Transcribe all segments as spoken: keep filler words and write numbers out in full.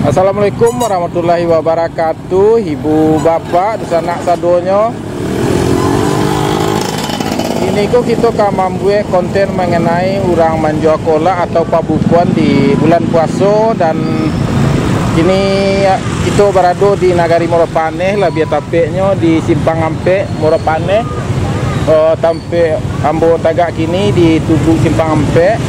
Assalamualaikum warahmatullahi wabarakatuh, ibu bapak, dunsanak sadonyo. Kini ko kito ka mambuek konten mangenai urang manjua kolak atau pabukoan di bulan puaso, dan kini kito barado di Nagari Muaro Paneh, labiah tapeknyo di Simpang Ampek, Muaro Paneh. Eh, tampek ambo tagak kini di Tugu Simpang Ampek.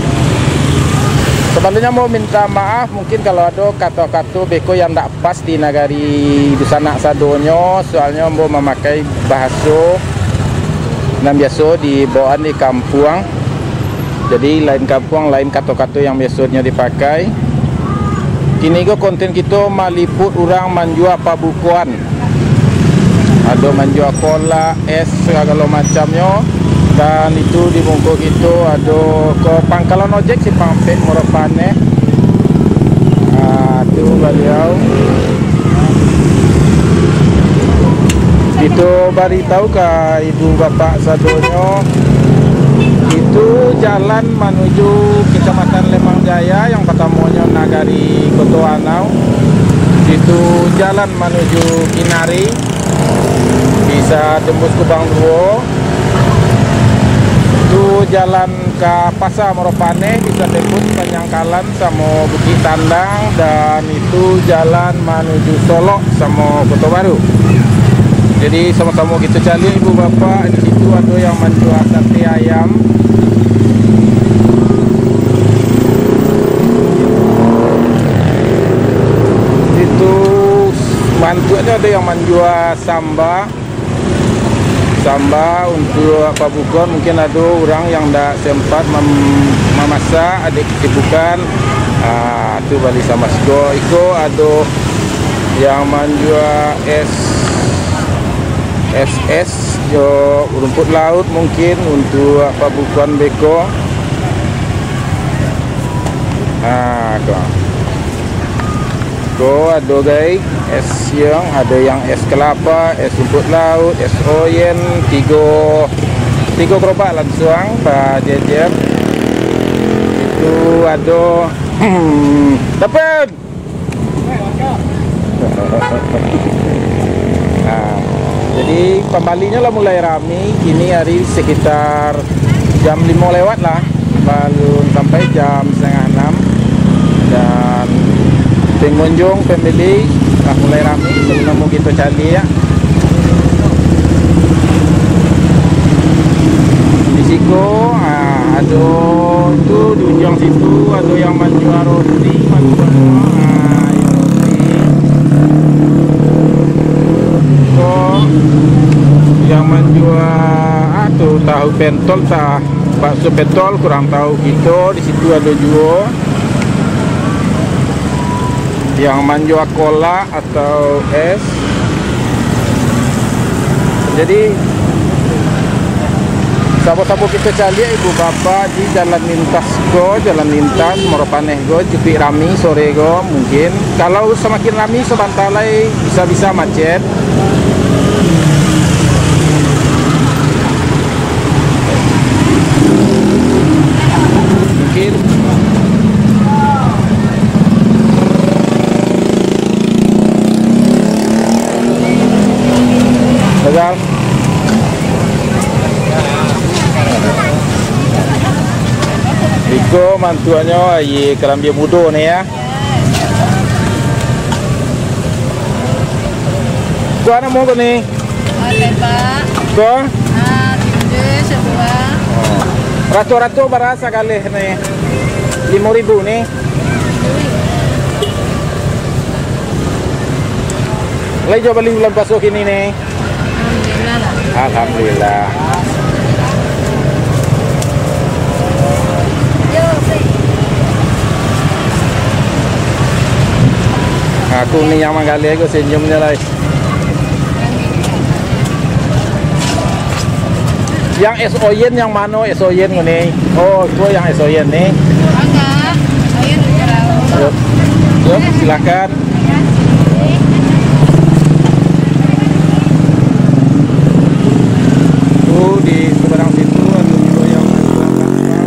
Sabalumnyo ambo minta maaf, mungkin kalau ado kato-kato beko yang ndak pas di nagari dunsanak sadonyo, soalnyo ambo mamakai bahaso nan biaso dibawaan di kampuang. Jadi, lain kampuang, lain kato-kato yang biasonyo dipakai. Kini ko konten kito maliput urang manjua pabukoan. Ado manjua kolak, es, sagalo macamnyo. Dan itu di muko kito ado ko pangkalan ojek Simpang Ampek Muaro Paneh. Ah, tu baliau. Kito baritahu ka ibu bapak sadonyo, itu jalan manuju Kecamatan Lembang Jaya, yang patamonyo Nagari Koto Anau. Itu jalan manuju Kinari, bisa tembus Kubang Duo. Itu jalan ka Pasa Muaro Paneh, bisa tembus Panyangkalan samo Bukik Tandang, dan itu jalan manuju Solok samo Koto Baru. Jadi, samo-samo kito caliak, ibu bapak, di situ ado yang manjua sate ayam. Itu bantuaknyo ado yang manjua samba. Samba untuak pabukoan, mungkin ado urang yang ndak sempat mam-, mamasak, ado kesibukan, ah, tu bali samba siko. Iko ado yang manjua es, es, es jo rumput laut, mungkin untuak pabukoan beko. Ah, ko. Ko ado gai, es siang, ado yang es kelapa, es rumput laut, es oyen, tigo, tigo gerobak lansuang bajejer. Itu ado, dapat. Nah, jadi pambalinyo lah mulai rami. Kini hari sekitar jam limo lewat lah, balun sampai jam satangah anam. Dan pengunjung, pembeli lah mulai rami, samo-samo kito caliak. Di siko, ah, ado tu di ujuang situ, ado yang manjua roti, manjua, ah, roti. Ko yang manjua, ah, tu tahu pentol, tah. Bakso pentol, kurang tahu kito, di situ ado juo yang manjua kolak atau es. Jadi, sabo-sabo kito caliak, ibu bapak, di jalan lintas ko, jalan lintas Muaro Paneh ko, cukuik rami sore ko mungkin. Kalau samakin rami, sabanta lai bisa-bisa macet. Mungkin. Gagal. Iko mantuaknyo, aia kalambia mudo ni, ya. Ko a namo ko ni? Ah, tembak. Ko? Ah, pinjai sabuah. Oh. Rato-rato bara sagaleh ni? Limo ribu ni. Lai juo bali bulan puaso kini ni? Alhamdulillah lah. Alhamdulillah. Aku ni yang manggaleh ko senyumnyo lai. Yang es oyen yang mano es oyen ko ni? Oh, ko yang es oyen ni. Mangga, air sekarang. Yuk. Yuk, silakan. Tu di seberang situ ado juo yang manjual bakpao.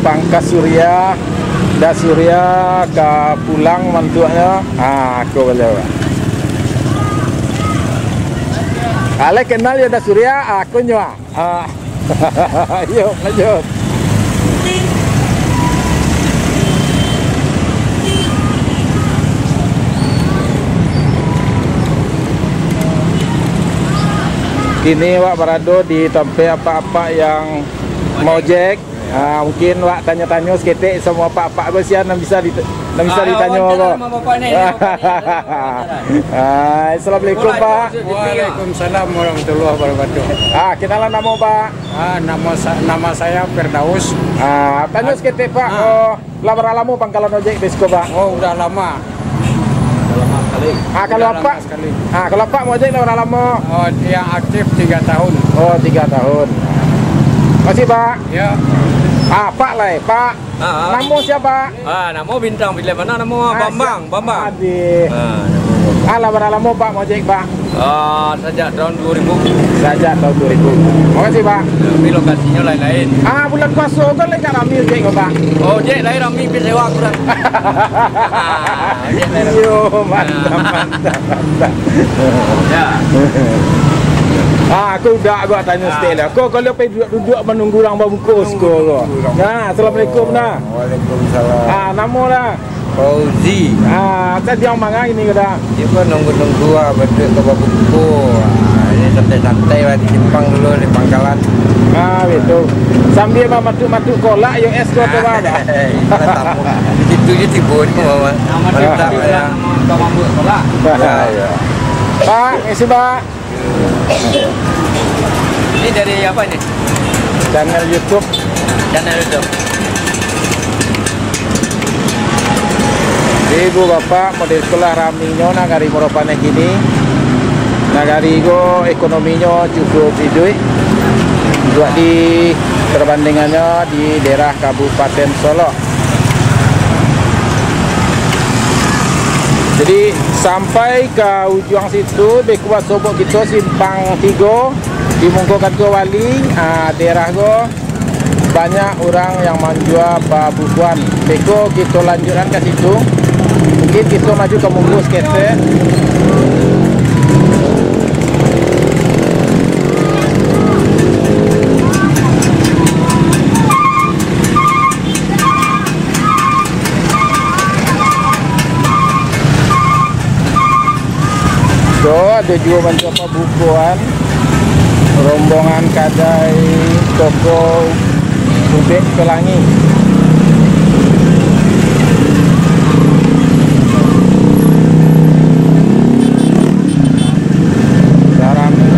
Pangkas Surya, Da Surya ka pulang mantuaknyo. Ah, ko baliau. Alai kenal yo Da Surya, ah, ko nyo, ah. Ah. Yo, lanjut. Kini awak barado di tampek apak-apak yang maojek. Ah, mungkin wak tanyo-tanyo saketek samo apak-apak ko, sia nan bisa di-, nan bisa ditanyo ko. Nama bapak ni? Nama bapak ni? Ah, assalamualaikum, Pak. Waalaikumsalam warahmatullahi wabarakatuh. Ah, kenalan namo, Pak? Ah, nama sa-, nama saya Firdaus. Ah, tanyo saketek, Pak. Ah. Oh, lah bara lamo pangkalan ojek di siko, Pak? Oh, udah lama. Ah, kalau Udah lama apak, sekali. Ah, kalau apak maojek lah bara lamo? Oh, yang aktif tiga tahun. Oh, tiga tahun. Makasih, Pak. Ya. Ah, Pak lai, Pak. Ah, ah. Namo sia? Ah, namo Bintang Pilihan Mana? Namo Ah, Bambang, siap. Bambang. Adi. Ah, namo Bambang. Ah, lah bara lamo, Pak, maojek, Pak? Ah, sajak tahun dua ribu. Sajak tahun dua ribu. Makasih, Pak. Tapi lokasinyo lain-lain. Ah, bulan puaso ko lai agak rami ojek ko, Pak? Oh, ojek lain rami, tapi sewa kurang. Ah, ojek lain rami. Iyo, mantap, Ah. mantap, mantap. Ya. Ah, ko udah ko tanyo Ah. saketek lah. Ko kalau pai duduak-duduak manunggu urang babungkus ko, ko. Manunggu urang. Nah, assalamualaikum, nah. Waalaikumsalam. Ah, namo lah? Fauzi. Ah, tadi yang manga ini ko dah? Dia pun nunggu-nunggu ah, betul ke babuko. Ah, ini santai-santai lah di simpang dulu, di pangkalan. Ah, betul. Sambil mamatuk-matuk kolak, yo es ko tu, Bang. Itu lah tamu. Di situ je tibo ni, Mama. Mantap, ya. Ya, ya. Pak, isi, Pak. Ini dari apa ini? Channel YouTube. Channel YouTube. Jadi, Ibu Bapak, model ikolah raminyo nagari Muaro Paneh kini. Nagari ko ekonominyo cukup iduik. Buat di perbandingannyo di daerah Kabupaten Solok. Jadi, sampai ka ujuang situ, beko basobok kito simpang tigo, di muko kantua wali, ah, daerah ko banyak urang yang manjua pabukoan. Beko kito lanjuikkan ka situ, mungkin kito maju ka muko saketek. So, ado juo bantuak pabukoan, rombongan kadai toko Ubek Pelangi. Sarangi.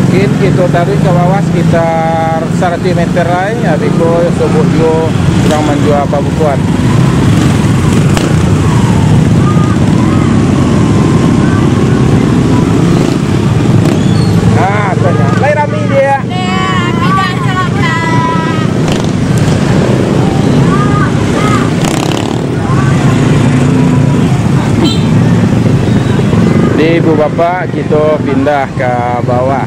Mungkin kito taruih ka bawah sekitar saratuih meter lai, habis ko sobok juo urang manjua pabukoan. Ah, tu nyo. Lai rami dia. Di Ibu Bapak, kito pindah ka bawah.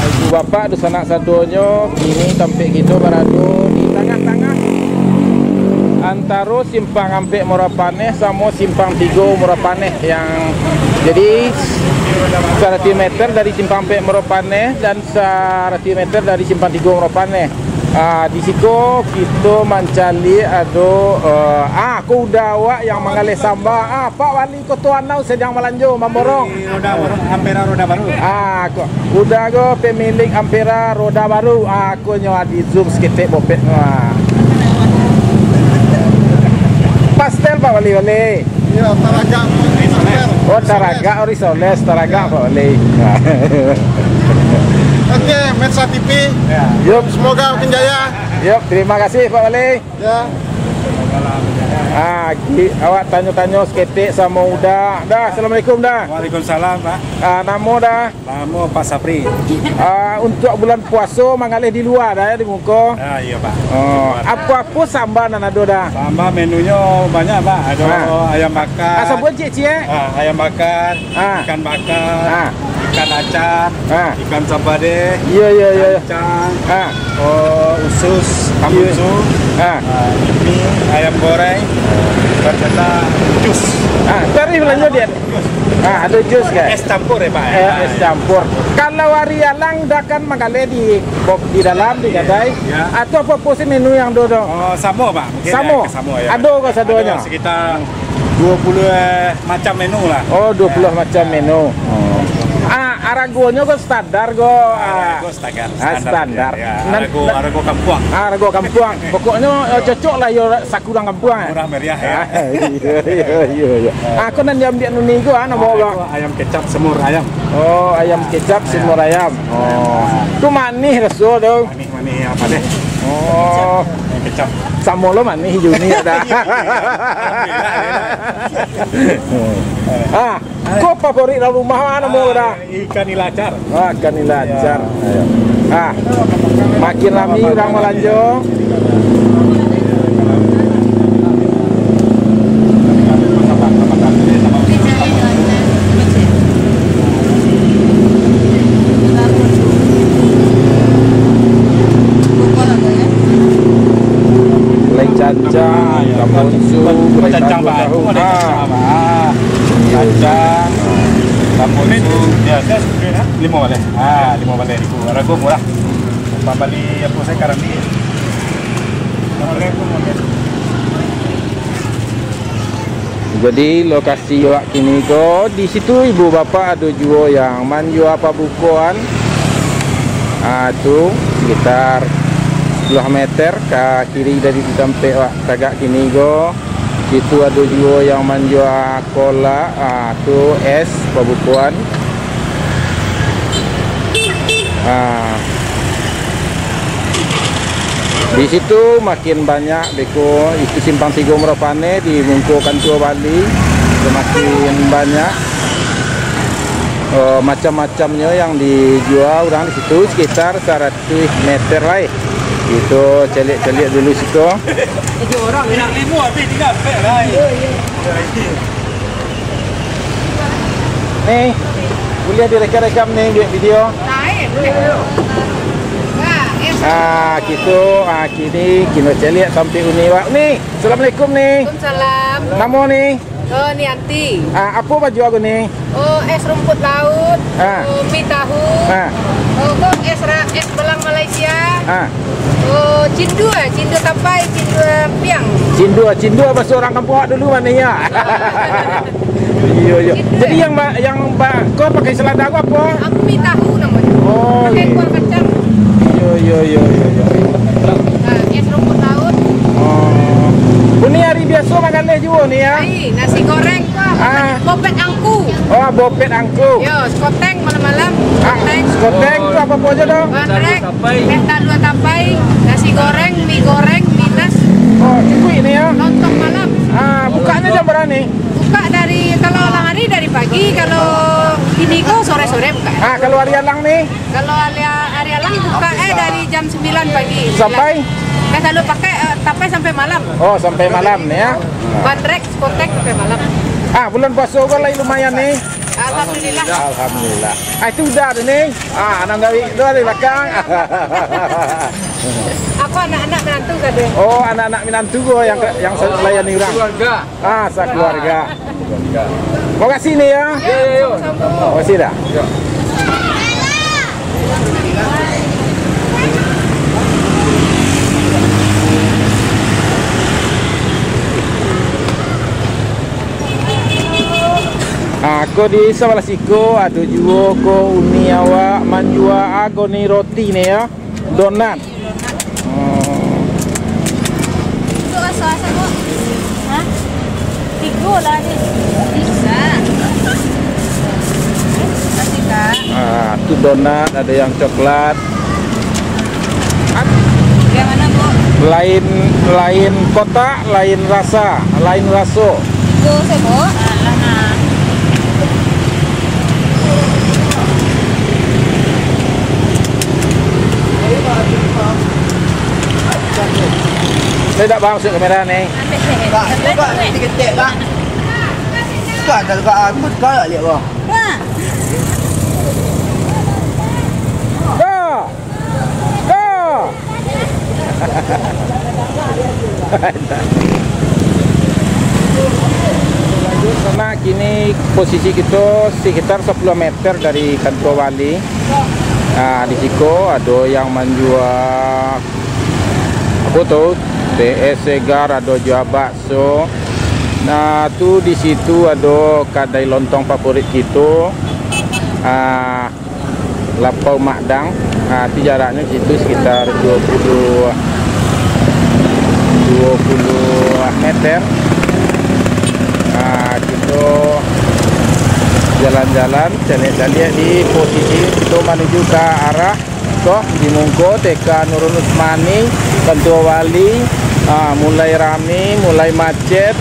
Ibu Bapak, dunsanak sadonyo, kini tampek kito barado di tangah-tangah antaro Simpang Ampek Muaro Paneh samo Simpang Tigo Muaro Paneh, yang jadi saratuih meter dari Simpang Ampek Muaro Paneh dan saratuih meter dari Simpang Tigo Muaro Paneh. Ah, di siko kito mancaliak ado, eh, ah, kuda awak yang manggaleh samba. Ah, Pak Wali Koto Anau sadang balanjo, mamborong. Di roda baru, Ampera roda baru. Ah, ko, kuda ko pemilik Ampera roda baru. Ah, ko nyo di zoom saketek bopet. Ah. Pastel, Pak Wali, Wali. Iyo, taragak Risoles. Oh, taragak Risoles, taragak Pak Wali. Oke, Metsa T V. Ya. Yup. Semoga makin jaya. Yup, terima kasih, Pak Wali. Ya. Ah, ki-, awak tanyo-tanyo saketek samo Uda. Da, assalamualaikum, Da. Waalaikumsalam, Pak. Ah, namo, Da? Namo Pak Sapri. Ah, untuak bulan puaso mangaleh di lua, Da, yo, di muko? Ah, iyo, Pak. Oh, apo-apo samba nan ado, Da? Samba menunyo banyak, Pak. Ado Ah. ayam bakar. Ah, sabuik ciek-ciek. Ah, ayam bakar, Ah. ikan bakar, Ah. ikan acan, Ah. ikan sabadeh, Iyo, iyo, iyo. kacang, Ah. oh, usus, Iyo. tambunsu, Ah. ah, mie, ayam goreng, dan serta jus. Ah, tadi belanjo dia. Jus. Ah, ado jus, kan? Es campur ya, Pak? Eh, Ah, es campur. Kalau ari alang Da kan manggaleh di, di dalam, di gadai. Ya. Atau apo-apo se menu nan ado, Da? Oh, samo, Pak. Mungkin Samo? ya, samo, ya. Ado ka sadonyo? Ado sekitar dua puluh macam menu lah. Oh, dua puluh macam menu. Oh. Ah, aragonyo ko standar ko? Ah, Ah, arago standar. Ah, standar. standar. Ya, Nan-, arago, nan-, arago kampuang. Ah, arago kampuang. Pokoknyo, eh, cocok lah yo sakurang kampuang, eh? Murah meriah, ya. Ah, iyo, iyo, iyo, iyo. Ah, ko nan diambiak nuni ko, ah, namo Ah, ko? ko ayam kecap semur ayam. Oh, ayam kecap semur ayam. Oh. Tu manih raso tu. Manih-manih apo deh? Oh. Ayam kecap. Samo lo manih jo ni Da. Ah, ko favorit dalam rumah, ah, namo Da? Ikan nila acar. Ah, ikan nila acar. Ayo. Ah, makin rami urang balanjo. Lai cancang, tambunsu, lai cancang tahu. Ah. Cancang, tambunsu. Ya, saya sudah, ah. Limo baleh. Ah, limo baleh ribu. Harago murah. Pambali apo, saya karami. Jadi, lokasi awak kini ko, di situ ibu bapak ado juo yang manjua pabukoan. Ah, tu sekitar sepuluh meter ka kiri dari tampek awak tagak kini ko. Situ ado juo yang manjua kolak, ah, tu es pabukoan. Ah. Di situ makin banyak beko, itu Simpang Tigo Murah Paneh di muko kantua bali, samakin banyak, eh, macam-macamnyo yang dijua urang di situ, sekitar saratuih meter lai. Kito caliak-caliak dulu siko. Nak limo habis, tingga ampek lai. Ni, buliah direkam-rekam ni, buek video. Tahu, buliah. Wah, eh. Ah, kito, ah, kini kito caliak tampek uni wak ni. Assalamualaikum ni. Waalaikumsalam. Namo ni? Oh, Nianti. Ah, apo baju aku ni? Oh, es rumput laut. Ah. Oh, mi tahu. Ah. Oh, kok es ra-, es belang Malaysia. Ah. Oh, cindua, cindua tapai, cindua piang. Cindua, cindua bahaso urang kampuang dulu mano yo? Iyo, iyo. Cindua. Jadi yang ba-, yang ba-, kau pakai selada ko apo? Aku mi tahu namonyo. Oh, Pakai iyo. kuah kacang. Iyo, iyo, iyo, iyo, iyo. Nah, es rumput laut. Oh. Uni ari biaso makan teh juo ni yo? Ai, nasi goreng ko, Ah. bopet angku. Oh, bopet angku. Yo, sekoteng malam-malam. Ah, sekoteng. sekoteng tu apo-apo se tu? Bandrek, teh talua tapai, nasi goreng, mi goreng, mi nas. Oh, cukuik ni yo. Lontong malam. Ah, bukaknyo jam bara ni? Buka dari, kalau alang ari dari pagi, kalau kini ko sore-sore buka. Ah, kalau ari alang ni? Kalau ari, ari alang buka, eh, dari jam sembilan pagi. Sampai? Dah selalu pakai, eh, tapai sampai malam. Oh, sampai malam ni yo. Bandrek, sekoteng sampai malam. Ah, bulan puaso ko lai lumayan ni. Alhamdulillah. Alhamdulillah. Ah, itu Uda tu ni. Ah, anang gawi tu di balakang. Aku anak-anak minantu tadi. Oh, anak-anak minantu ko yang ke, yang sa-, layani urang. Keluarga. Ah, sakeluarga. Makasih ni yo. Yo, yo, yo. Makasih Da. Yo. Ah, ko di sabalah siko ado juo ko uni awak manjua ago ni roti ni yo. Donat. Oh. Itu rasa-rasa, Bu? Hah? Tigo lah ni. Bisa. Kasih, Kak. Ah, tu donat, ada yang coklat. Yang mana, Bu? Lain, lain kotak, lain rasa, lain raso. Itu sebo. Alah, nah. Saya tak masuk kamera ni. Tak, tak, tak, tak, tak. Tak, tak, tak, aku tak lihat, bah. Bah. Dah. Sama kini posisi kita sekitar sepuluh meter dari kantor wali. Nah, di siko ado yang manjua, apa tu, T S segar, ado jua bakso. Nah, tu di situ ado kadai lontong favorit kito. Ah, Lapau Madang, ah, ti jaraknyo situ sekitar dua puluh, dua puluh meter. Ah, kito jalan-jalan, caliak-caliak di posisi kito manuju ka arah ko, di muko T K Nurul Usmani, Kantua Wali, ah, mulai rami, mulai macet.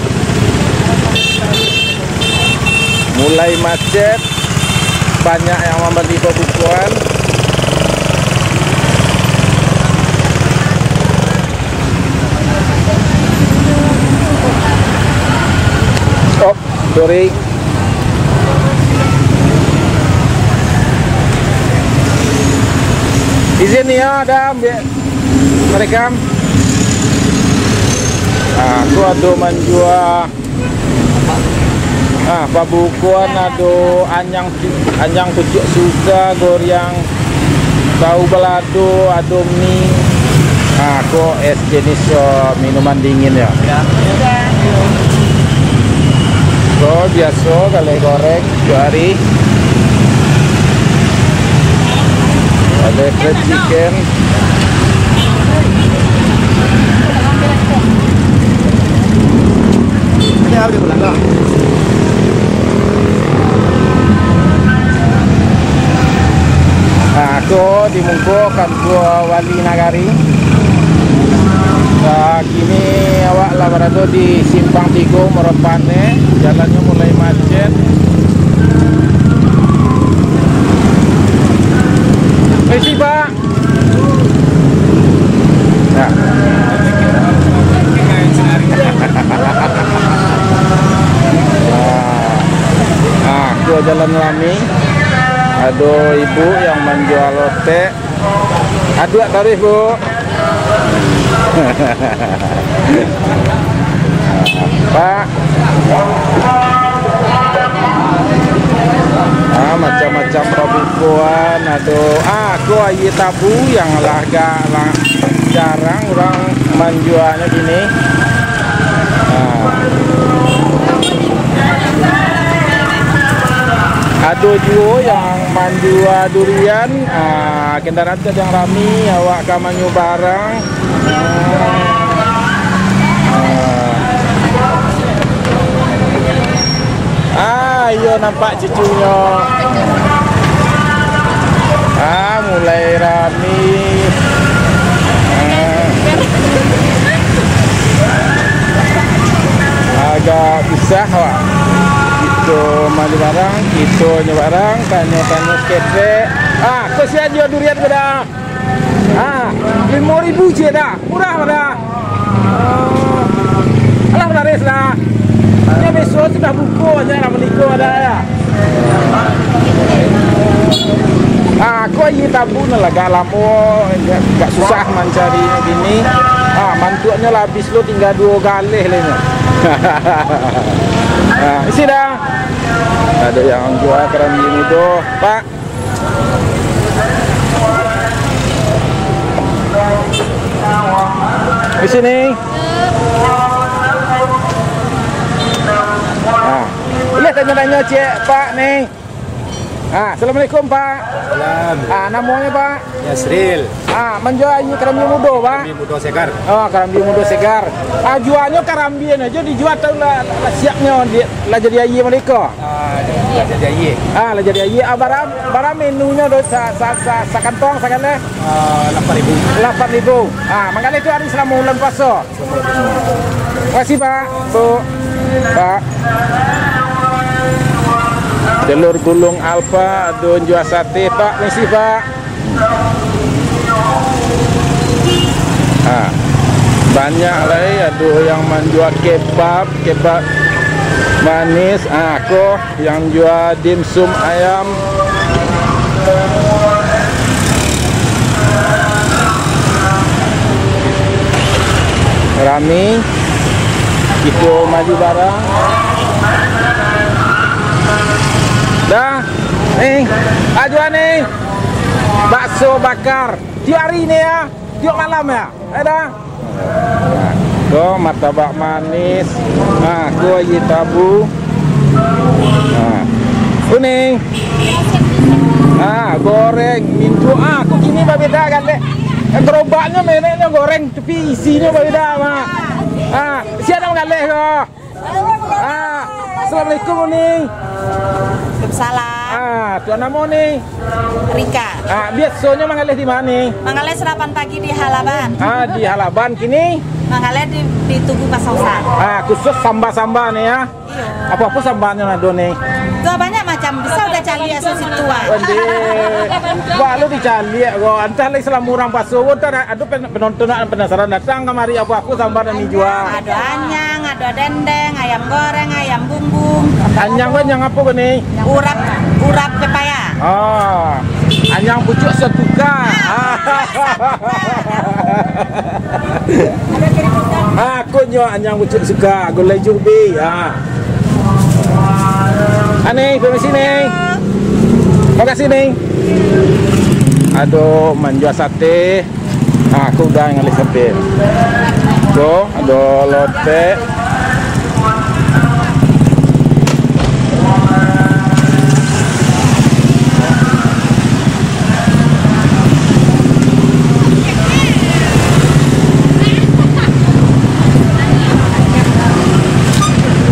Mulai macet, banyak yang mambali pabukoan. Stop, sorry. Izin ya, ada ambil merekam. Ah, tu ado manjua. Ah, pabukoan ado anyang, anyang pucuak suga, goriang, tahu balado, ado mi. Ah, ko es jenis, eh, minuman dingin ya. Ya. Ko biaso, galeh goreng, tiap hari. Ado fried chicken. Nah, tu di muko kantua wali nagari. Nah, kini awak lah barado di Simpang Tigo Moropané, jalannyo mulai macet. Permisi, Pak. Ya. Ah, ah, tu jalan rami. Ado ibu yang manjual lotek. Aduak taruih, Bu. Pak. Ah, macam-macam pabukoan ado. Ah, ko aia tabu yang lah agak lah jarang urang manjualnyo kini. Ah. Ado juo yang manjua durian, ah, kendaraan tu yang rami, awak ka manyubarang. Ah, iyo nampak cucunyo. Ah, mulai rami. Ah. Agak susah, wak. Kito mali barang, kito nyo barang, tanyo-tanyo saketek. Ah, ko sia juo durian ko dah. Ah, limo ribu ciek dah. Murah dah. Alah, laris dah. Nyo beso sudah buko aja lah, maniko dah ya. Ah, ko aia tabu nan lah agak lamo, agak, agak susah mancarinyo kini. Ah, mantuaknyo lah abih lo, tingga duo galeh lai nyo. Ah, isi dah. Ado yang jua karambia mudo, Pak. Di sini. Ah. Boleh tanyo-tanyo ciek, Pak, ni. Ah, assalamualaikum, Pak. Salam. Ah, namonyo, Pak? Yasril. Ah, manjual aia karambia mudo, Pak? Karambia mudo segar. Oh, karambia mudo segar. Ah, jualnyo karambia aja dijua atau lah, lah siapnyo, di, lah jadi aia mereka? Ah, Lah jadi aia. Ah, lah jadi aia. Ah, bara, bara menunyo tu sa, sa, sa, sakantong sagaleh? Ah, lapan ribu. Lapan ribu. Ah, manggaleh tu ari salamo bulan puaso. Makasih, Pak. Bu. Pak. Telur gulung Alfa, ado jua sate, Pak. Makasih, Pak. Ha. Banyak lai, ado yang manjua kebab, kebab manis. Ah, ko yang jua dimsum ayam. Rami. Kito maju barang. Dah. Ni, ajuan ni. Bakso bakar. Tiok ari ni ya. Tiok malam ya. Ada. Ko martabak manis. Ha, ko aia tabu. Ha. Kuning. Ha, goreng. Mintu. Ah, ko kini babeda galeh. Gerobaknyo mereknyo goreng, tapi isinyo babeda, Mak. Ah, sia nan manggaleh ko. Ah, assalamualaikum, Uni. Waalaikumsalam. Ah, tuan namo, Uni? Rika. Ah, biasonyo manggaleh di ma, Ni? Manggaleh salapan pagi di Halaban. Ah, di Halaban kini? Manggaleh di, di Tugu Pasar Usang. Ah, khusus samba-samba ni ya. Iyo. Apo-apo sambanyo nan ado ni? Tu banyak macam, bisa udah caliak sa situ ah. Ondeh. Ba lo dicaliak ko. Antah lai salamo urang puaso ko, antah ado pen-, penonton nan penasaran datang kamari, apo-apo samban nan dijua. Ado anyang, ado dendeng, ayam goreng, ayam bumbung. Anyang ko anyang apo ko ni? Urap, urap pepaya. Ah. Anyang pucuak satuka. Ah. Ah, ko nyo anyang pucuak suka, gulai jubi. Ah. Aneh, permisi, Neng. Makasih, Neng. Ado manjua sate. Ah, ko udah ngalih sate. Ko, ado lotek.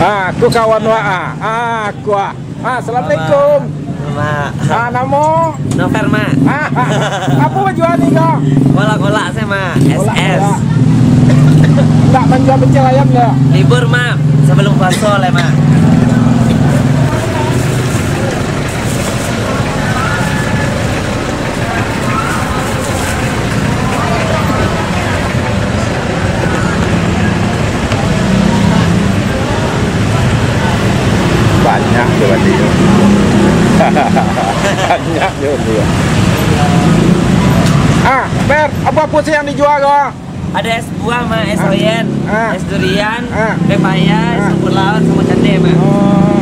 Ah, ko kawan wak, ah. Ah, ko, ah. Ah, assalamualaikum. Mak. Ah, namo? Novel, Mak. Ah, ah. Apo baju ni ko? Kolak-kolak se, Mak. Kolak-kolak. S S. Ndak manjua pecel ayam yo? Libur, Mak. Sebelum puaso lai, Mak. Banyak jo bali. Banyak jo bali. Ah, Ber, apo-apo sih yang dijual ko? Ada es buah, Mak, es oyen, ah, es durian, ah, pepaya, ah, es rumput laut, samo candeh, Mak. Oh.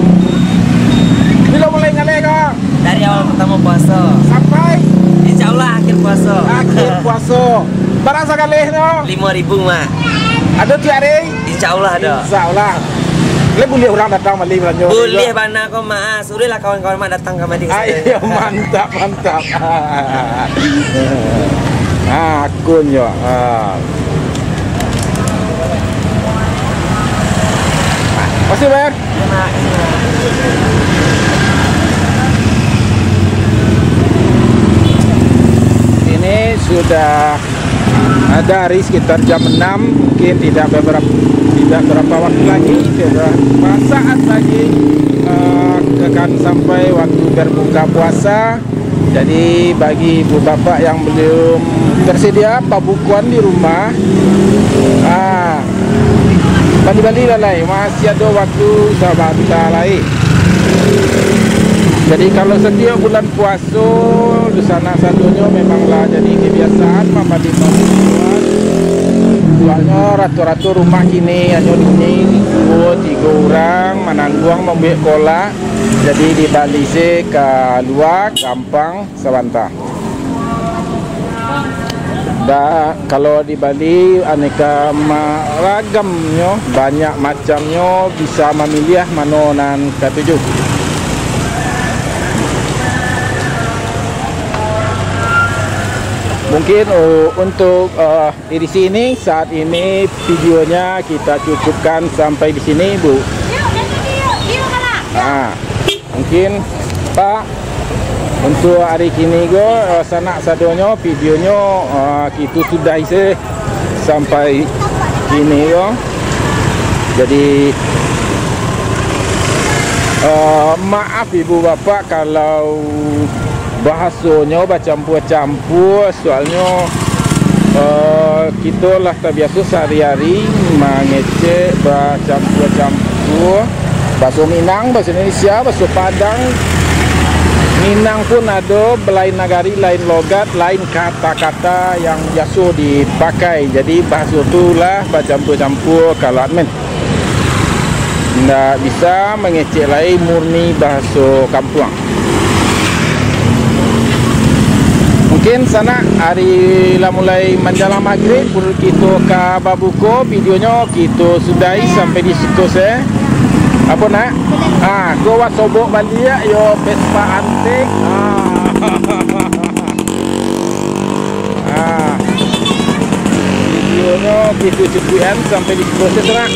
Bilo mulai ngaleh ko? Dari awal pertama puaso. Sampai? Insya Allah akhir puaso. Akhir puaso. Bara sagaleh tu? Limo ribu, Mak. Ado tiok hari? Insya Allah ado. Insya Allah. Lai buliah urang datang bali balanjo? Buliah bana ko, Mak. Suruahlah kawan-kawan Mak datang kamari. Ayo, mantap, mantap. Ah, akun yo. Ah. Makasih, Ber. Ini sudah dari sekitar jam enam, mungkin tidak beberapa, tidak berapa waktu lagi, beberapa saat lagi, eh, akan sampai waktu berbuka puasa. Jadi, bagi ibu bapak yang belum tersedia pabukoan di rumah, ah, bali-bali lah lai, masih ado waktu sabanta lai. Jadi, kalau setiap bulan puaso, dunsanak sadonyo memang lah jadi kebiasaan mambali pabukoan. Soalnyo rato-rato rumah kini hanyo duni duo, tigo urang manangguang mambuek kolak. Jadi, dibali se ka lua gampang sabanta. Da, kalau di Bali aneka ma-, ragamnyo, banyak macamnyo, bisa mamiliah mano nan katuju. Mungkin, uh, untuk, uh, edisi ini, saat ini videonya kita cukupkan sampai di sini, Bu. Ah. Mungkin, Pak, untuk hari kini ko, eh, sanak sadonyo, videonyo, eh, kito sudahi se sampai kini ko. Jadi, eh, maaf ibu bapak kalau bahasonyo bacampua-campua, soalnyo, eh, kito lah tabiaso sahari-hari mangecek bacampua-campua. Baso Minang, baso Indonesia, baso Padang. Minang pun ado, lain nagari, lain logat, lain kata-kata yang biaso dipakai. Jadi, bahaso tu lah bacampua-campua kalau admin. Ndak bisa mangecek lai murni bahaso kampuang. Mungkin sanak, ari lah mulai manjalang magrib, pukul kito ka babuko, videonyo kito sudahi sampai di situ se. Apo nak? Ah, ko wak sobok baliak yo Vespa antik. Ah. Ah. Videonyo kito cukuikan sampai di situ se, sanak.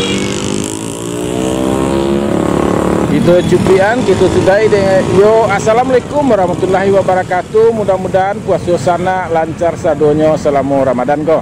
Kito cukuikan, kito sudahi dengan yo, assalamualaikum warahmatullahi wabarakatuh. Mudah-mudahan puaso sanak lancar sadonyo salamo Ramadan ko.